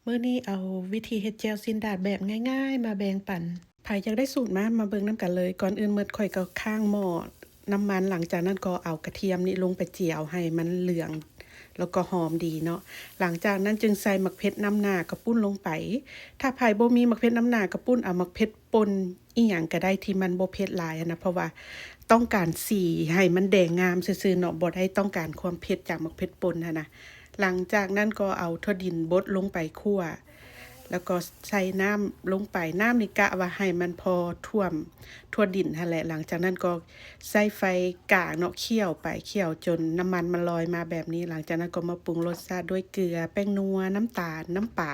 ມື້ນີ້ເອົາວິທີເຮັດແຈ່ວຊີ້ນດາດແບບງ່າຍໆມາແບ່ງປັນ. ໃຜຢາກໄດ້ສູດມາ ມາເບິ່ງນຳກັນເລີຍ. ກ່ອນອື່ນໝົດຂ້ອຍກໍຄ້າງໝໍ້ນ້ຳມັນ, ຫຼັງຈາກນັ້ນກໍເອົາກະທຽມນີ້ລົງໄປຈຽວໃຫ້ມັນເຫຼືອງ ແລ້ວກໍຫອມດີເນາະ. ຫຼັງຈາກນັ້ນຈຶ່ງໃສ່ໝາກເຜັດນ້ຳໜ້າກະປຸ້ນລົງໄປ. ຖ້າໃຜບໍ່ມີໝາກເຜັດນ້ຳໜ້າກະປຸ້ນ ເອົາໝາກເຜັດປົ່ນອີ່ຫຍັງກະໄດ້ທີ່ມັນບໍ່ເຜັດຫຼາຍຫັ້ນນະ, ເພາະວ່າຕ້ອງການສີໃຫ້ມັນແດງງາມຊື່ໆເນາະ, ບໍ່ໄດ້ຕ້ອງການຄວາມເຜັດຈາກໝາກເຜັດປົ່ນຫັ້ນນະ. ຫຼັງຈາກນັ້ນກໍເອົາຖົ່ວດິນບົດລົງໄປຂົ້ວ ແລ້ວກໍໃສ່ນ້ຳລົງໄປ. ນ້ຳນີ້ກະວ່າໃຫ້ມັນພໍຖ້ວມຖົ່ວດິນຫັ້ນແຫຼະ. ຫຼັງຈາກນັ້ນກໍໃຊ້ໄຟກາງເນາະ, ຂ້ຽວໄປຂ້ຽວຈົນນ້ຳມັນມັນລອຍມາແບບນີ້. ຫຼັງຈາກນັ້ນກໍມາປຸງລົດຊາດດ້ວຍເກືອ, ແປ້ງນົວ, ນ້ຳຕານ, ນ້ຳປາ.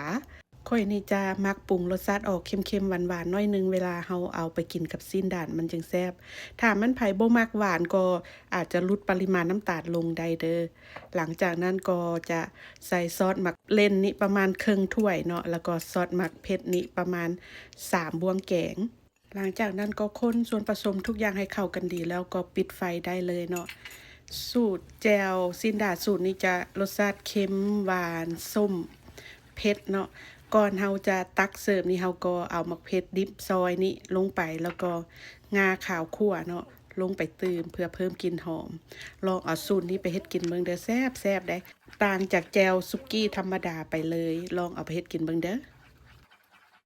ຂ້ອຍນີ້ຈະມັກປຸງລົດຊາດອອກເຄັມໆ ຫວານໆ ໜ້ອຍໜຶ່ງ ເວລາເຮົາເອົາໄປກິນກັບຊີ້ນດາດ ມັນຈຶ່ງແຊບ. ຖ້າມັນໃຜບໍ່ມັກຫວານກໍອາດຈະຫຼຸດປະລິມານນ້ຳຕານລົງໄດ້ເດີ້. ຫຼັງຈາກນັ້ນກໍຈະໃສ່ຊອດໝາກເລັ່ນນີ້ປະມານເຄິ່ງຖ້ວຍເນາະ, ແລ້ວກໍຊອດໝາກເຜັດນີ້ປະມານສາມບ່ວງແກງ. ຫຼັງຈາກນັ້ນກໍຄົນສ່ວນປະສົມທຸກຢ່າງໃຫ້ເຂົ້າກັນດີ ແລ້ວກໍປິດໄຟໄດ້ເລີຍເນາະ. ສູດແຈ່ວຊີ້ນດາດສູດນີ້ຈະລົດຊາດເຄັມ, ຫວານ, ສົ້ມ, ເຜັດເນາະ. ກ່ອນເຮົາຈະຕັກເສີບນີ້ ເຮົາກໍເອົາໝາກເຜັດດິບຊອຍນີ້ລົງໄປ ແລ້ວກໍງາຂາວຂົ້ວເນາະ ລົງໄປຕື່ມເພື່ອເພີ່ມກິ່ນຫອມ. ລອງເອົາສູດນີ້ໄປເຮັດກິນເບິ່ງເດີ້, ແຊບໆເດ້. ຕ່າງຈາກແຈ່ວສຸກກີ້ທຳມະດາໄປເລີຍ. ລອງເອົາໄປເຮັດກິນເບິ່ງເດີ້.